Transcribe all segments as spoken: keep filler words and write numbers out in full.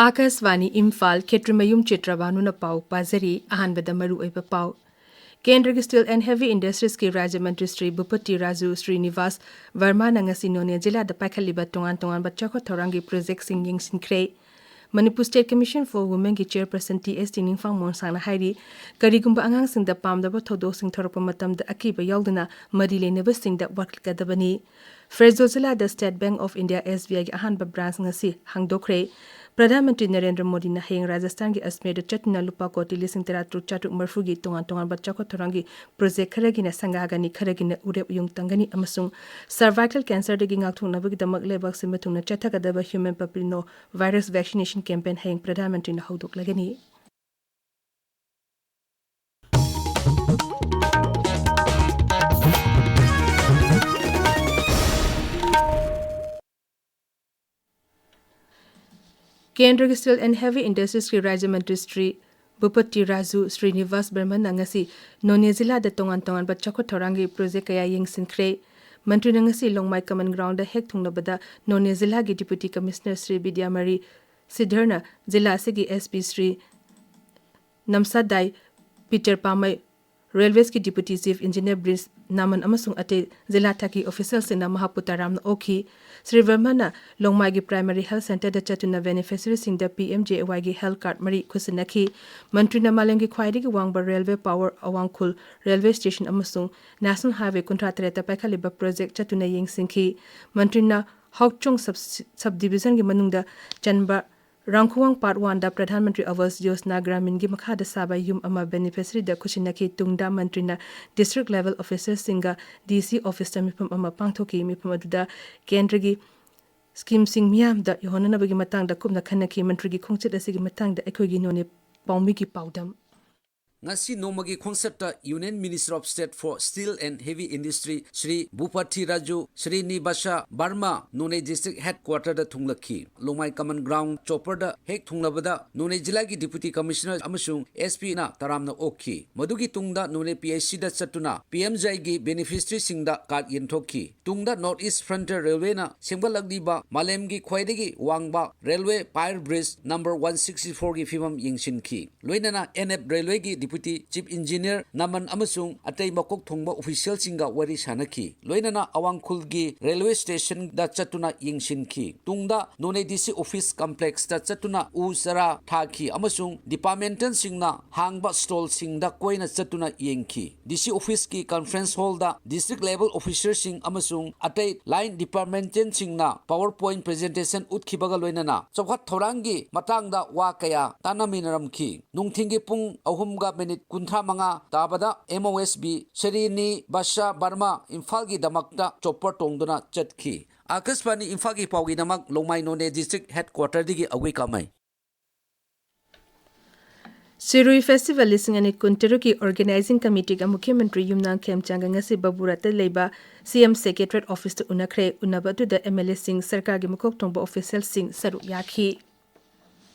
ꯑꯥꯀꯥꯁꯕꯥꯅꯤ ꯏꯝꯐꯥꯜ, ꯈꯦꯇ꯭ꯔꯤꯃꯌꯨꯝ ꯆꯤꯇ꯭ꯔꯕꯥꯅꯨꯅ ꯄꯥꯎ ꯄꯥꯖꯔꯤ꯫ ꯑꯍꯥꯟꯕꯗ ꯃꯔꯨꯑꯣꯏꯕ ꯄꯥꯎ꯫ ꯀꯦꯟꯗ꯭ꯔꯒꯤ Steel and Heavy Industries ꯀꯤ ꯔꯥꯖ꯭ꯌ ꯃꯟꯇ꯭ꯔꯤ ꯁ꯭ꯔꯤ ꯚꯨꯄꯇꯤ ꯔꯥꯖꯨ ꯁ꯭ꯔꯤꯅꯤꯚꯥꯁ ꯚꯔꯃꯥꯅ ꯉꯁꯤ ꯅꯣꯅꯦ ꯖꯤꯂꯥꯗ ꯄꯥꯏꯈꯠꯂꯤꯕ ꯇꯣꯉꯥꯟ ꯇꯣꯉꯥꯟꯕ ꯆꯥꯎꯈꯠ ꯊꯧꯔꯥꯡꯒꯤ ꯄ꯭ꯔꯣꯖꯦꯛꯁꯤꯡ ꯌꯦꯡꯁꯤꯟꯈ꯭ꯔꯦ꯫ Manipur State Commission for Women ꯒꯤ chairperson T S T Ningphang ꯃꯣꯟꯁꯥꯡꯅ ꯍꯥꯏꯔꯤ, ꯀꯔꯤꯒꯨꯝꯕ ꯑꯉꯥꯡꯁꯤꯡꯗ ꯄꯥꯝꯗꯕ ꯊꯧꯗꯣꯛꯁꯤꯡ ꯊꯣꯔꯛꯄ ꯃꯇꯝꯗ ꯑꯀꯤꯕ ꯌꯥꯎꯗꯅ ꯃꯔꯤ ꯂꯩꯅꯕꯁꯤꯡꯗ ꯋꯥꯀꯠꯀꯗꯕꯅꯤ꯫ ꯐꯦꯔꯖꯣ ꯖꯤꯂꯥꯗ State Bank of India, S B I ꯒꯤ ꯑꯍꯥꯟꯕ branch ꯉꯁꯤ ꯍꯥꯡꯗꯣꯛꯈ꯭ꯔꯦ꯫ ꯄ꯭ꯔꯙꯥꯟ ꯃꯟꯇ꯭ꯔꯤ ꯅꯔꯦꯟꯗ꯭ꯔ ꯃꯣꯗꯤꯅ ꯍꯌꯦꯡ ꯔꯥꯖꯁꯊꯥꯟꯒꯤ ꯑꯖꯃꯦꯔꯗ ꯆꯠꯇꯨꯅ ꯂꯨꯄꯥ ꯀꯣꯇꯤ ꯂꯤꯁꯤꯡ ꯇꯔꯥꯇꯔꯨꯛ ꯆꯥꯇ꯭ꯔꯨꯛ ꯃꯔꯤꯐꯨꯒꯤ ꯇꯣꯉꯥꯟ ꯇꯣꯉꯥꯟꯕ ꯆꯥꯎꯈꯠ ꯊꯧꯔꯥꯡꯒꯤ ꯄ꯭ꯔꯣꯖꯦꯛ ꯈꯔꯒꯤꯅ ꯁꯪꯒꯥꯒꯅꯤ, ꯈꯔꯒꯤꯅ ꯎꯔꯦꯞ ꯎꯌꯨꯡ ꯇꯝꯒꯅꯤ ꯑꯃꯁꯨꯡ cervical cancer ꯗꯒꯤ ꯉꯥꯛꯊꯣꯛꯅꯕꯒꯤꯗꯃꯛ ꯂꯩꯕꯥꯛ ꯁꯤꯟꯕ ꯊꯨꯡꯅ ꯆꯠꯊꯒꯗꯕ human papilloma virus vaccination campaign ꯍꯌꯦꯡ ꯄ꯭ꯔꯙꯥꯟ ꯃꯟꯇ꯭ꯔꯤꯅ ꯍꯧꯗꯣꯛꯂꯒꯅꯤ꯫ ꯀꯦꯟꯗ꯭ꯔꯒꯤ Steel and Heavy Industries ꯀꯤ ꯔꯥꯖ꯭ꯌ ꯃꯟꯇ꯭ꯔꯤ ꯁ꯭ꯔꯤ ꯚꯨꯄꯇꯤ ꯔꯥꯖꯨ ꯁ꯭ꯔꯤꯅꯤꯚꯥꯁ ꯕꯔꯃꯟꯅ ꯉꯁꯤ ꯅꯣꯅꯦ ꯖꯤꯂꯥꯗ ꯇꯣꯉꯥꯟ ꯇꯣꯉꯥꯟꯕ ꯆꯥꯎꯈꯠ ꯊꯧꯔꯥꯡꯒꯤ ꯄ꯭ꯔꯣꯖꯦꯛ ꯀꯌꯥ ꯌꯦꯡꯁꯤꯟꯈ꯭ꯔꯦ꯫ ꯃꯟꯇ꯭ꯔꯤꯅ ꯉꯁꯤ ꯂꯣꯡꯃꯥꯏ ꯀꯃꯟ ꯒ꯭ꯔꯥꯎꯟꯗ ꯍꯦꯛ ꯊꯨꯡꯅꯕꯗ ꯅꯣꯅꯦ ꯖꯤꯂꯥꯒꯤ Deputy Commissioner ꯁ꯭ꯔꯤ ꯕꯤꯗ꯭ꯌꯥꯃꯔꯤ ꯁꯤꯙꯔꯅ ꯖꯤꯂꯥ ꯑꯁꯤꯒꯤ S P Shri Namsadai Peter Pamei, Railways ꯀꯤ Deputy Chief Engineer ꯕ꯭ꯔꯤꯖ ꯅꯥꯃꯟ ꯑꯃꯁꯨꯡ ꯑꯇꯩ ꯖꯤꯂꯥ ꯊꯥꯛꯀꯤ official ꯁꯤꯡꯅ ꯃꯍꯥꯛꯄꯨ ꯇꯔꯥꯝꯅ ꯑꯣꯛꯈꯤ꯫ ꯁ꯭ꯔꯤ ꯕꯔꯃꯟꯅ ꯂꯣꯡꯃꯥꯏꯒꯤ Primary Health Centre ꯗ ꯆꯠꯇꯨꯅ beneficiary ꯁꯤꯡꯗ P M J A Y ꯒꯤ health card ꯃꯔꯤ ꯈꯨꯠꯁꯤꯟꯅꯈꯤ꯫ ꯃꯟꯇ꯭ꯔꯤꯅ ꯃꯥꯂꯦꯝꯒꯤ ꯈ꯭ꯋꯥꯏꯗꯒꯤ ꯋꯥꯡꯕ railway power ꯑꯋꯥꯡꯈꯨꯜ railway station ꯑꯃꯁꯨꯡ National Highway ꯀꯨꯟꯊ꯭ꯔꯥ ꯇꯔꯦꯠꯇ ꯄꯥꯏꯈꯠꯂꯤꯕ ꯄ꯭ꯔꯣꯖꯦꯛ ꯆꯠꯇꯨꯅ ꯌꯦꯡꯁꯤꯟꯈꯤ꯫ ꯃꯟꯇ꯭ꯔꯤꯅ ꯍꯥꯎꯆꯣꯡ sub-, sub division ꯒꯤ ꯃꯅꯨꯡꯗ ꯆꯟꯕ ꯔꯥꯡꯈꯨꯋꯥꯡ Part One ꯗ ꯄ꯭ꯔꯙꯥꯟ ꯃꯟꯇ꯭ꯔꯤ ꯑꯥꯋꯥꯁ ꯌꯣꯖꯅꯥ ꯒ꯭ꯔꯥꯃꯤꯟꯒꯤ ꯃꯈꯥꯗ ꯁꯥꯕ ꯌꯨꯝ ꯑꯃ beneficiary ꯗ ꯈꯨꯠꯁꯤꯟꯅꯈꯤ꯫ ꯇꯨꯡꯗ ꯃꯟꯇ꯭ꯔꯤꯅ district level officer ꯁꯤꯡꯒ D C office ꯇ ꯃꯤꯐꯝ ꯑꯃ ꯄꯥꯡꯊꯣꯛꯈꯤ꯫ ꯃꯤꯐꯝ ꯑꯗꯨꯗ ꯀꯦꯟꯗ꯭ꯔꯒꯤ scheme ꯁꯤꯡ ꯃꯤꯌꯥꯝꯗ ꯌꯧꯍꯟꯅꯅꯕꯒꯤ ꯃꯇꯥꯡꯗ ꯀꯨꯞꯅ ꯈꯟꯅꯈꯤ꯫ ꯃꯟꯇ꯭ꯔꯤꯒꯤ ꯈꯣꯡꯆꯠ ꯑꯁꯤꯒꯤ ꯃꯇꯥꯡꯗ ꯑꯩꯈꯣꯏꯒꯤ ꯅꯣꯅꯦ ꯄꯥꯎꯃꯤꯒꯤ ꯄꯥꯎꯗꯝ꯫ ꯉꯁꯤ ꯅꯣꯡꯃꯒꯤ ꯈꯣꯡꯆꯠꯇ Union Minister of State for Steel and Heavy Industry Shri Bhupathi Raju ꯁ꯭ꯔꯤꯅꯤꯕꯥꯁꯥ Burma Noney District Headquarter the ꯊꯨꯡꯂꯛꯈꯤ꯫ ꯂꯣꯡꯃꯥꯏ Common Ground Chopper ꯗ ꯍꯦꯛ ꯊꯨꯡꯂꯕꯗ ꯅꯣꯅꯦ ꯖꯤꯂꯥꯒꯤ Deputy Commissioner ꯑꯃꯁꯨꯡ S P ꯅ ꯇꯔꯥꯝꯅ ꯑꯣꯛꯈꯤ꯫ ꯃꯗꯨꯒꯤ ꯇꯨꯡꯗ ꯅꯣꯅꯦ P H C ꯗ ꯆꯠꯇꯨꯅ P M J A Y ꯒꯤ beneficiary ꯁꯤꯡꯗ card ꯌꯦꯟꯊꯣꯛꯈꯤ꯫ ꯇꯨꯡꯗ North East Frontier Railway ꯅ ꯁꯦꯝꯒꯠꯂꯛꯂꯤꯕ ꯃꯥꯂꯦꯝꯒꯤ ꯈ꯭ꯋꯥꯏꯗꯒꯤ ꯋꯥꯡꯕ railway pier bridge number one sixty four ꯒꯤ ꯐꯤꯕꯝ ꯌꯦꯡꯁꯤꯟꯈꯤ꯫ ꯂꯣꯏꯅꯅ N F Railway ꯒꯤ Deputy Chief Engineer ꯅꯃꯟ ꯑꯃꯁꯨꯡ ꯑꯇꯩ ꯃꯀꯣꯛ ꯊꯣꯡꯕ official ꯁꯤꯡꯒ ꯋꯥꯔꯤ ꯁꯥꯅꯈꯤ꯫ ꯂꯣꯏꯅꯅ ꯑꯋꯥꯡ ꯈꯨꯜꯒꯤ railway station ꯗ ꯆꯠꯇꯨꯅ ꯌꯦꯡꯁꯤꯟꯈꯤ꯫ ꯇꯨꯡꯗ ꯅꯣꯅꯦ D C Office Complex ꯇ ꯆꯠꯇꯨꯅ ꯎ ꯆꯥꯔꯥ ꯊꯥꯈꯤ ꯑꯃꯁꯨꯡ departmental ꯁꯤꯡꯅ ꯍꯥꯡꯕ stall ꯁꯤꯡꯗ ꯀꯣꯏꯅ ꯆꯠꯇꯨꯅ ꯌꯦꯡꯈꯤ꯫ D C Office ꯀꯤ conference hall ꯗ district level officer ꯁꯤꯡ ꯑꯃꯁꯨꯡ ꯑꯇꯩ line departmental ꯁꯤꯡꯅ PowerPoint presentation ꯎꯠꯈꯤꯕꯒ ꯂꯣꯏꯅꯅ ꯆꯥꯎꯈꯠ ꯊꯧꯔꯥꯡꯒꯤ ꯃꯇꯥꯡꯗ ꯋꯥ ꯀꯌꯥ ꯇꯥꯟꯅꯃꯤꯟꯅꯔꯝꯈꯤ꯫ ꯅꯨꯡꯊꯤꯜꯒꯤ ꯄꯨꯡ ꯑꯍꯨꯝꯒ minute ꯀꯨꯟꯊ꯭ꯔꯥ ꯃꯉꯥ ꯇꯥꯕꯗ M O S B ꯁ꯭ꯔꯤꯅꯤꯕꯥꯁꯥ ꯕꯔꯃꯥ ꯏꯝꯐꯥꯜꯒꯤꯗꯃꯛꯇ chopper ꯇꯣꯡꯗꯨꯅ ꯆꯠꯈꯤ꯫ ꯑꯥꯀꯥꯁꯕꯥꯅꯤ ꯏꯝꯐꯥꯜꯒꯤ ꯄꯥꯎꯒꯤꯗꯃꯛ ꯂꯣꯡꯃꯥꯏ ꯅꯣꯅꯦ District Headquarter ꯗꯒꯤ ꯑꯒꯨꯏ ꯀꯥꯃꯩ꯫ ꯁꯤꯔꯨꯏ Festival ꯂꯤꯁꯤꯡ ꯑꯅꯤ ꯀꯨꯟꯇꯔꯨꯛꯀꯤ Organizing Committee ꯒ ꯃꯨꯈ꯭ꯌ ꯃꯟꯇ꯭ꯔꯤ ꯌꯨꯝꯅꯥꯝ ꯈꯦꯝꯆꯥꯟꯒ ꯉꯁꯤ ꯕꯕꯨꯔꯥꯠꯇ ꯂꯩꯕ C M Secretariat Office ꯇ ꯎꯅꯈ꯭ꯔꯦ꯫ ꯎꯅꯕ ꯑꯗꯨꯗ M L A ꯁꯤꯡ, ꯁꯔꯀꯥꯔꯒꯤ ꯃꯀꯣꯛ ꯊꯣꯡꯕ official ꯁꯤꯡ ꯁꯔꯨꯛ ꯌꯥꯈꯤ꯫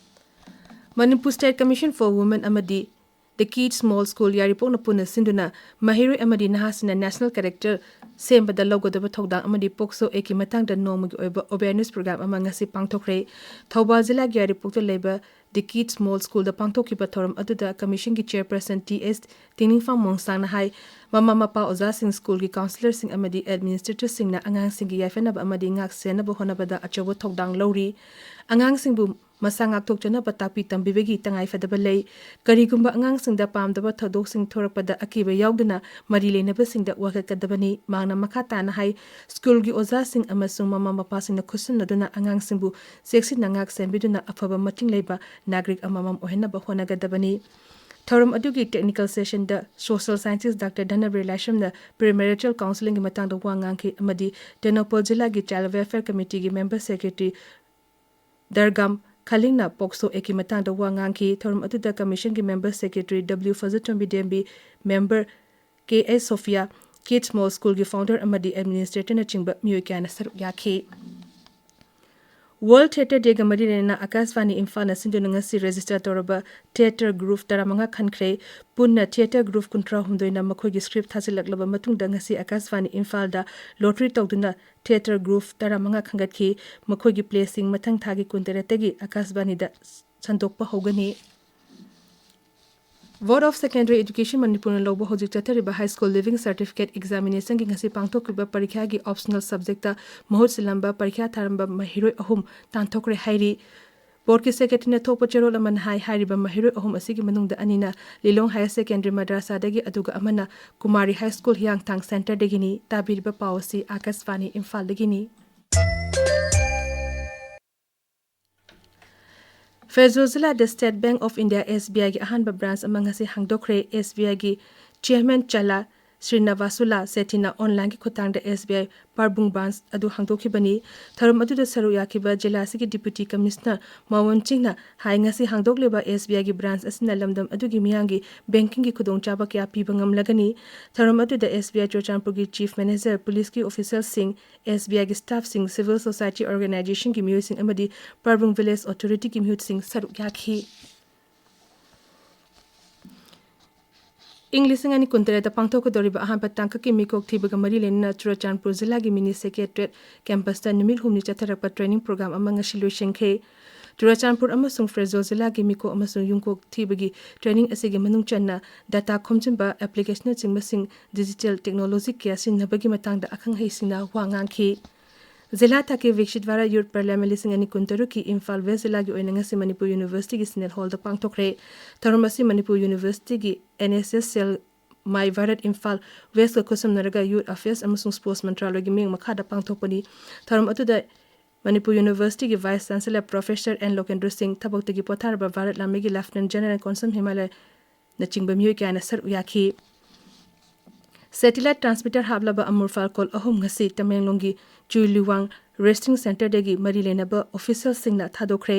Manipur State Commission for Women ꯑꯃꯗꯤ The Kids Small School ꯌꯥꯏꯔꯤꯄꯣꯛꯅ ꯄꯨꯟꯅ ꯁꯤꯟꯗꯨꯅ ꯃꯍꯩꯔꯣꯏ ꯑꯃꯗꯤ ꯅꯍꯥꯁꯤꯡꯅ national character ꯁꯦꯝꯕꯗ ꯂꯧꯒꯗꯕ ꯊꯧꯗꯥꯡ ꯑꯃꯗꯤ POCSO Act ꯀꯤ ꯃꯇꯥꯡꯗ ꯅꯣꯡꯃꯒꯤ ꯑꯣꯏꯕ awareness program ꯑꯃ ꯉꯁꯤ ꯄꯥꯡꯊꯣꯛꯈ꯭ꯔꯦ꯫ ꯊꯧꯕꯥꯜ ꯖꯤꯂꯥꯒꯤ ꯌꯥꯏꯔꯤꯄꯣꯛꯇ ꯂꯩꯕ The Kids Small School ꯗ ꯄꯥꯡꯊꯣꯛꯈꯤꯕ ꯊꯧꯔꯝ ꯑꯗꯨꯗ commission ꯒꯤ chairperson T S ꯇꯤꯡꯅꯤꯡꯐꯥꯝ ꯃꯣꯡꯁꯥꯡꯅ ꯍꯥꯏ, ꯃꯃꯥ ꯃꯄꯥ, ꯑꯣꯖꯥꯁꯤꯡ, ꯁ꯭ꯀꯨꯜꯒꯤ counsellor ꯁꯤꯡ ꯑꯃꯗꯤ administrator ꯁꯤꯡꯅ ꯑꯉꯥꯡꯁꯤꯡꯒꯤ ꯌꯥꯏꯐꯅꯕ ꯑꯃꯗꯤ ꯉꯥꯛ ꯁꯦꯟꯅꯕ ꯍꯣꯠꯅꯕꯗ ꯑꯆꯧꯕ ꯊꯧꯗꯥꯡ ꯂꯧꯔꯤ꯫ ꯑꯉꯥꯡꯁꯤꯡꯕꯨ ꯃꯁꯥ ꯉꯥꯛꯊꯣꯛꯆꯅꯕ ꯇꯥꯛꯄꯤ ꯇꯝꯕꯤꯕꯒꯤ ꯇꯉꯥꯏꯐꯗꯕ ꯂꯩ꯫ ꯀꯔꯤꯒꯨꯝꯕ ꯑꯉꯥꯡꯁꯤꯡꯗ ꯄꯥꯝꯗꯕ ꯊꯧꯗꯣꯛꯁꯤꯡ ꯊꯣꯔꯛꯄꯗ ꯑꯀꯤꯕ ꯌꯥꯎꯗꯅ ꯃꯔꯤ ꯂꯩꯅꯕꯁꯤꯡꯗ ꯋꯥꯀꯠꯀꯗꯕꯅꯤ꯫ ꯃꯍꯥꯛꯅ ꯃꯈꯥ ꯇꯥꯅ ꯍꯥꯏ, ꯁ꯭ꯀꯨꯜꯒꯤ ꯑꯣꯖꯥꯁꯤꯡ ꯑꯃꯁꯨꯡ ꯃꯃꯥ ꯃꯄꯥꯁꯤꯡꯅ ꯈꯨꯠꯁꯝꯅꯗꯨꯅ ꯑꯉꯥꯡꯁꯤꯡꯕꯨ ꯆꯦꯛꯁꯤꯟꯅ ꯉꯥꯛ ꯁꯦꯟꯕꯤꯗꯨꯅ ꯑꯐꯕ ꯃꯇꯤꯡ ꯂꯩꯕ ꯅꯥꯒꯔꯤꯛ ꯑꯃꯃꯝ ꯑꯣꯏꯍꯟꯅꯕ ꯍꯣꯠꯅꯒꯗꯕꯅꯤ꯫ ꯊꯧꯔꯝ ꯑꯗꯨꯒꯤ technical session ꯗ social scientist Doctor ꯙꯅꯕꯤꯔ ꯂꯥꯏꯁ꯭ꯔꯝꯅ premarital counselling ꯒꯤ ꯃꯇꯥꯡꯗ ꯋꯥ ꯉꯥꯡꯈꯤ ꯑꯃꯗꯤ ꯇꯦꯡꯅꯧꯄꯜ ꯖꯤꯂꯥꯒꯤ Child Welfare Committee ꯒꯤ member secretary ꯗꯔꯒꯥꯝ ꯈꯂꯤꯡꯅ ꯄꯣꯛꯁꯣ ꯑꯦꯛꯀꯤ ꯃꯇꯥꯡꯗ ꯋꯥ ꯉꯥꯡꯈꯤ꯫ ꯊꯧꯔꯝ ꯑꯗꯨꯗ ꯀꯃꯤꯁꯟꯒꯤ ꯃꯦꯝꯕꯔ ꯁꯦꯀ꯭ꯔꯦꯇꯔꯤ ꯗꯕ꯭ꯂꯤꯎ ꯐꯖꯇꯣꯝꯕꯤ ꯗꯦꯝꯕꯤ, ꯃꯦꯝꯕꯔ ꯀꯦ ꯑꯦꯁ ꯁꯣꯐꯤꯌꯥ, ꯀꯤꯗꯁ ꯃꯣꯜ ꯁ꯭ꯀꯨꯜꯒꯤ ꯐꯥꯎꯟꯗꯔ ꯑꯃꯗꯤ ꯑꯦꯗꯃꯤꯅꯤꯁꯇ꯭ꯔꯦꯇꯔꯅꯆꯤꯡꯕ ꯃꯤꯑꯣꯏ ꯀꯌꯥꯅ ꯁꯔꯨꯛ ꯌꯥꯈꯤ꯫ ꯋꯥꯔꯜꯗ ꯊꯤꯌꯦꯇꯔ ꯗꯦꯒ ꯃꯔꯤ ꯂꯩꯅꯅ ꯑꯥꯀꯥꯁꯕꯥꯅꯤ ꯏꯝꯐꯥꯜꯅ ꯁꯤꯟꯗꯨꯅ ꯉꯁꯤ ꯔꯦꯖꯤꯁꯇꯔ ꯇꯧꯔꯕ ꯊꯤꯌꯦꯇꯔ ꯒ꯭ꯔꯨꯞ ꯇꯔꯥꯃꯉꯥ ꯈꯟꯈ꯭ꯔꯦ꯫ ꯄꯨꯟꯅ ꯊꯤꯌꯦꯇꯔ ꯒ꯭ꯔꯨꯞ ꯀꯨꯟꯊ꯭ꯔꯥꯍꯨꯝꯗꯣꯏꯅ ꯃꯈꯣꯏꯒꯤ ꯁ꯭ꯀ꯭ꯔꯤꯞ ꯊꯥꯖꯤꯜꯂꯛꯂꯕ ꯃꯇꯨꯡꯗ ꯉꯁꯤ ꯑꯥꯀꯥꯁꯕꯥꯅꯤ ꯏꯝꯐꯥꯜꯗ ꯂꯣꯇꯔꯤ ꯇꯧꯗꯨꯅ ꯊꯤꯌꯦꯇꯔ ꯒ꯭ꯔꯨꯞ ꯇꯔꯥꯃꯉꯥ ꯈꯟꯒꯠꯈꯤ꯫ ꯃꯈꯣꯏꯒꯤ ꯄ꯭ꯂꯦꯁꯤꯡ ꯃꯊꯪ ꯊꯥꯒꯤ ꯀꯨꯟꯇꯔꯦꯠꯇꯒꯤ ꯑꯥꯀꯥꯁꯕꯥꯅꯤꯗ ꯁꯟꯗꯣꯛꯄ ꯍꯧꯒꯅꯤ꯫ Board of Secondary Education ꯃꯅꯤꯄꯨꯔꯅ ꯂꯧꯕ ꯍꯧꯖꯤꯛ ꯆꯠꯊꯔꯤꯕ ꯍꯥꯏ ꯁ꯭ꯀꯨꯜ ꯂꯤꯚꯤꯡ ꯁꯥꯔꯇꯤꯐꯤꯀꯦꯠ ꯑꯦꯛꯖꯥꯃꯤꯅꯦꯁꯟꯒꯤ ꯉꯁꯤ ꯄꯥꯡꯊꯣꯛꯈꯤꯕ ꯄꯔꯤꯈ꯭ꯌꯥꯒꯤ ꯑꯣꯞꯁꯅꯦꯜ ꯁꯕꯖꯦꯛꯇ ꯃꯍꯨꯠ ꯁꯤꯜꯂꯝꯕ ꯄꯔꯤꯈ꯭ꯌꯥ ꯊꯥꯔꯝꯕ ꯃꯍꯩꯔꯣꯏ ꯑꯍꯨꯝ ꯇꯥꯟꯊꯣꯛꯈ꯭ꯔꯦ ꯍꯥꯏꯔꯤ꯫ ꯕꯣꯔꯗꯀꯤ ꯁꯦꯀ꯭ꯔꯦꯇꯔꯤꯅ ꯊꯣꯛꯄ ꯆꯦꯔꯣꯜ ꯑꯃꯅ ꯍꯥꯏ, ꯍꯥꯏꯔꯤꯕ ꯃꯍꯩꯔꯣꯏ ꯑꯍꯨꯝ ꯑꯁꯤꯒꯤ ꯃꯅꯨꯡꯗ ꯑꯅꯤꯅ ꯂꯤꯂꯣꯡ ꯍꯥꯌꯔ ꯁꯦꯀꯦꯟꯗꯔꯤ ꯃꯗ꯭ꯔꯥꯁꯥꯗꯒꯤ, ꯑꯗꯨꯒ ꯑꯃꯅ ꯀꯨꯃꯥꯔꯤ ꯍꯥꯏ ꯁ꯭ꯀꯨꯜ ꯍꯤꯌꯥꯡꯊꯥꯡ ꯁꯦꯟꯇꯔꯗꯒꯤꯅꯤ꯫ ꯇꯥꯕꯤꯔꯤꯕ ꯄꯥꯎ ꯑꯁꯤ ꯑꯥꯀꯥꯁꯕꯥꯅꯤ ꯏꯝꯐꯥꯜꯗꯒꯤꯅꯤ꯫ ꯐꯦꯖꯣ ꯖꯤꯂꯥꯗ state bank of India, S B ꯑꯥꯏꯒꯤ ꯑꯍꯥꯟꯕ ꯕ꯭ꯔꯥꯟꯆ ꯑꯃ ꯉꯁꯤ ꯍꯥꯡꯗꯣꯛꯈ꯭ꯔꯦ꯫ ꯑꯦꯁ ꯕꯤ ꯑꯥꯏꯒꯤ ꯆꯤꯌꯔꯃꯦꯟ ꯆꯂꯥ ꯁ꯭ꯔꯤꯅꯕꯥꯁꯨꯂꯥ ꯁꯦꯊꯤꯅ ꯑꯣꯟꯂꯥꯏꯟꯒꯤ ꯈꯨꯠꯊꯥꯡꯗ ꯑꯦꯁ ꯕꯤ ꯑꯥꯏ ꯄꯥꯔꯕꯨꯡ ꯕ꯭ꯔꯥꯟꯆ ꯑꯗꯨ ꯍꯥꯡꯗꯣꯛꯈꯤꯕꯅꯤ꯫ ꯊꯧꯔꯝ ꯑꯗꯨꯗ ꯁꯔꯨꯛ ꯌꯥꯈꯤꯕ ꯖꯤꯂꯥ ꯑꯁꯤꯒꯤ ꯗꯤꯄ꯭ꯌꯨꯇꯤ ꯀꯃꯤꯁꯅꯔ ꯃꯣꯍꯟ ꯁꯤꯡꯅ ꯍꯥꯏ, ꯉꯁꯤ ꯍꯥꯡꯗꯣꯛꯂꯤꯕ ꯑꯦꯁ ꯕꯤ ꯑꯥꯏꯒꯤ ꯕ꯭ꯔꯥꯟꯆ ꯑꯁꯤꯅ ꯂꯝꯗꯝ ꯑꯗꯨꯒꯤ ꯃꯤꯌꯥꯝꯒꯤ ꯕꯦꯡꯀꯤꯡꯒꯤ ꯈꯨꯗꯣꯡꯆꯥꯕ ꯀꯌꯥ ꯄꯤꯕ ꯉꯝꯂꯒꯅꯤ꯫ ꯊꯧꯔꯝ ꯑꯗꯨꯗ ꯑꯦꯁ ꯕꯤ ꯑꯥꯏ ꯆꯨꯔꯆꯥꯟꯄꯨꯔꯒꯤ ꯆꯤꯐ ꯃꯦꯅꯦꯖꯔ, ꯄꯨꯂꯤꯁꯀꯤ ꯑꯣꯐꯤꯁꯤꯌꯦꯜꯁꯤꯡ, ꯑꯦꯁ ꯕꯤ ꯑꯥꯏꯒꯤ ꯁ꯭ꯇꯥꯐꯁꯤꯡ, ꯁꯤꯚꯤꯜ ꯁꯣꯁꯥꯏꯇꯤ ꯑꯣꯔꯒꯅꯥꯏꯖꯦꯁꯟꯒꯤ ꯃꯤꯑꯣꯏꯁꯤꯡ ꯑꯃꯗꯤ ꯄꯥꯔꯕꯨꯡ ꯚꯤꯂꯦꯖ ꯑꯣꯊꯣꯔꯤꯇꯤꯒꯤ ꯃꯤꯍꯨꯠꯁꯤꯡ ꯁꯔꯨꯛ ꯌꯥꯈꯤ꯫ ꯏꯪ ꯂꯤꯁꯤꯡ ꯑꯅꯤ ꯀꯨꯟꯇꯔꯦꯠꯇ ꯄꯥꯡꯊꯣꯛꯀꯗꯧꯔꯤꯕ ꯑꯍꯥꯟꯕ ꯇꯥꯡꯀꯛꯀꯤ ꯃꯤꯀꯣꯛ ꯊꯤꯕꯒ ꯃꯔꯤ ꯂꯩꯅꯅ ꯆꯨꯔꯆꯥꯟꯄꯨꯔ ꯖꯤꯂꯥꯒꯤ ꯃꯤꯅꯤ ꯁꯦꯀ꯭ꯔꯦꯇꯔꯤꯌꯦꯠ ꯀꯦꯝꯄꯁꯇ ꯅꯨꯃꯤꯠ ꯍꯨꯝꯅꯤ ꯆꯠꯊꯔꯛꯄ ꯇ꯭ꯔꯦꯅꯤꯡ ꯄ꯭ꯔꯣꯒ꯭ꯔꯥꯝ ꯑꯃ ꯉꯁꯤ ꯂꯣꯏꯁꯤꯟꯈ꯭ꯔꯦ꯫ ꯆꯨꯔꯆꯥꯟꯄꯨꯔ ꯑꯃꯁꯨꯡ ꯐꯦꯖꯣꯜ ꯖꯤꯂꯥꯒꯤ ꯃꯤꯀꯣꯛ ꯑꯃꯁꯨꯡ ꯌꯨꯝꯀꯣꯛ ꯊꯤꯕꯒꯤ ꯇ꯭ꯔꯦꯅꯤꯡ ꯑꯁꯤꯒꯤ ꯃꯅꯨꯡ ꯆꯟꯅ ꯗꯥꯇꯥ ꯈꯣꯝꯖꯤꯟꯕ, ꯑꯦꯄ꯭ꯂꯤꯀꯦꯁꯟꯅꯆꯤꯡꯕꯁꯤꯡ, ꯗꯤꯖꯤꯇꯦꯜ ꯇꯦꯛꯅꯣꯂꯣꯖꯤ ꯀꯌꯥ ꯁꯤꯖꯤꯟꯅꯕꯒꯤ ꯃꯇꯥꯡꯗ ꯑꯈꯪ ꯑꯍꯩꯁꯤꯡꯅ ꯋꯥ ꯉꯥꯡꯈꯤ꯫ ꯖꯤꯂꯥ ꯊꯥꯛꯀꯤ ꯚꯤꯛꯁꯤꯠ ꯚꯥꯔꯠ ꯌꯨꯠ ꯄꯥꯔꯂꯤꯌꯥꯃꯦꯟꯠ ꯂꯤꯁꯤꯡ ꯑꯅꯤ ꯀꯨꯟꯇꯔꯨꯛꯀꯤ ꯏꯝꯐꯥꯜ ꯋꯦꯁ ꯖꯤꯂꯥꯒꯤ ꯑꯣꯏꯅ ꯉꯁꯤ ꯃꯅꯤꯄꯨꯔ ꯌꯨꯅꯤꯚꯔꯁꯤꯇꯤꯒꯤ ꯁꯤꯅꯦꯠ ꯍꯣꯜꯗ ꯄꯥꯡꯊꯣꯛꯈ꯭ꯔꯦ꯫ ꯊꯧꯔꯝ ꯑꯁꯤ ꯃꯅꯤꯄꯨꯔ ꯌꯨꯅꯤꯚꯔꯁꯤꯇꯤꯒꯤ ꯑꯦꯟ ꯑꯦꯁ ꯑꯦꯁ ꯁꯦꯜ ꯃꯥꯏ ꯚꯥꯔꯠ ꯏꯝꯐꯥꯜ ꯋꯦꯁꯀ ꯈꯨꯠꯁꯝꯅꯔꯒ ꯌꯨꯠ ꯑꯐꯦꯌꯔꯁ ꯑꯃꯁꯨꯡ ꯁ꯭ꯄꯣꯔꯠꯁ ꯃꯟꯇ꯭ꯔꯥꯂꯣꯏꯒꯤ ꯃꯤꯠꯌꯦꯡ ꯃꯈꯥꯗ ꯄꯥꯡꯊꯣꯛꯄꯅꯤ꯫ ꯊꯧꯔꯝ ꯑꯗꯨꯗ ꯃꯅꯤꯄꯨꯔ ꯌꯨꯅꯤꯚꯔꯁꯤꯇꯤꯒꯤ vice chancellor professor N Lokendro Singh, ꯊꯕꯛꯇꯒꯤ ꯄꯣꯊꯥꯔꯕ ꯚꯥꯔꯠ ꯂꯥꯟꯃꯤꯒꯤ ꯂꯦꯐꯇꯤꯅꯦꯟꯠ ꯖꯦꯅꯔꯦꯜ ꯀꯣꯟꯁꯝ ꯍꯤꯃꯥꯂꯌꯅꯆꯤꯡꯕ ꯃꯤꯑꯣꯏ ꯀꯌꯥꯅ ꯁꯔꯨꯛ ꯌꯥꯈꯤ꯫ ꯁꯦꯇꯤꯂꯥꯏꯠ ꯇ꯭ꯔꯥꯟꯁꯃꯤꯇꯔ ꯍꯥꯞꯂꯕ ꯑꯃꯨꯔ ꯐꯥꯜꯀꯣꯟ ꯑꯍꯨꯝ ꯉꯁꯤ ꯇꯃꯦꯡꯂꯣꯡꯒꯤ ꯆꯨꯏꯂꯨꯋꯥꯡ ꯔꯦꯁꯇꯤꯡ ꯁꯦꯟꯇꯔꯗꯒꯤ ꯃꯔꯤ ꯂꯩꯅꯕ ꯑꯣꯐꯤꯁꯤꯌꯦꯜꯁꯤꯡꯅ ꯊꯥꯗꯣꯛꯈ꯭ꯔꯦ꯫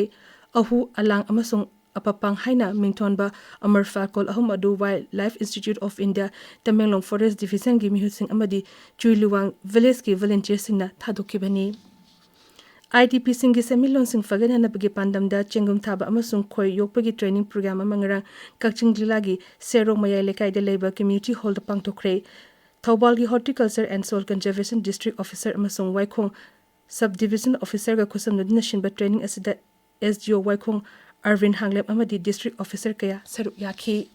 ꯑꯍꯨ, ꯑꯂꯥꯡ ꯑꯃꯁꯨꯡ ꯑꯄꯄꯥꯡ ꯍꯥꯏꯅ ꯃꯤꯡꯊꯣꯟꯕ ꯑꯃꯔ ꯐꯥꯜꯀꯣꯜ ꯑꯍꯨꯝ ꯑꯗꯨ Wildlife Institute of India, Tamenglong Forest Division ꯒꯤ ꯃꯤꯍꯨꯠꯁꯤꯡ ꯑꯃꯗꯤ ꯆꯨꯏꯂꯨꯋꯥꯡ Village ꯀꯤ volunteer ꯁꯤꯡꯅ ꯊꯥꯗꯣꯛꯈꯤꯕꯅꯤ꯫ ꯑꯥꯏ ꯗꯤ ꯄꯤ ꯁꯤꯡꯒꯤ ꯁꯦꯟꯃꯤꯠꯂꯣꯟꯁꯤꯡ ꯐꯒꯠꯍꯟꯅꯕꯒꯤ ꯄꯥꯟꯗꯝꯗ ꯆꯦꯡꯒꯨꯝ ꯊꯥꯕ ꯑꯃꯁꯨꯡ ꯈꯣꯏ ꯌꯣꯛꯄꯒꯤ training program ꯑꯃ ꯉꯔꯥꯡ ꯀꯛꯆꯤꯡ ꯖꯤꯂꯥꯒꯤ ꯁꯦꯔꯣꯡ ꯃꯌꯥꯏ ꯂꯩꯀꯥꯏꯗ ꯂꯩꯕ Community Hall the ꯄꯥꯡꯊꯣꯛꯈ꯭ꯔꯦ꯫ ꯊꯧꯕꯥꯜꯒꯤ Horticulture and Soil Conservation District Officer ꯑꯃꯁꯨꯡ ꯋꯥꯏꯈꯣꯡ Sub Division Officer ꯒ ꯈꯨꯠꯁꯝꯅꯗꯨꯅ ꯁꯤꯟꯕ training ꯑꯁꯤꯗ S D O ꯋꯥꯏꯈꯣꯡ ꯑꯔꯕꯤꯟ ꯍꯥꯡꯂꯦꯞ ꯑꯃꯗꯤ District Officer ꯀꯌꯥ ꯁꯔꯨꯛ ꯌꯥꯈꯤ꯫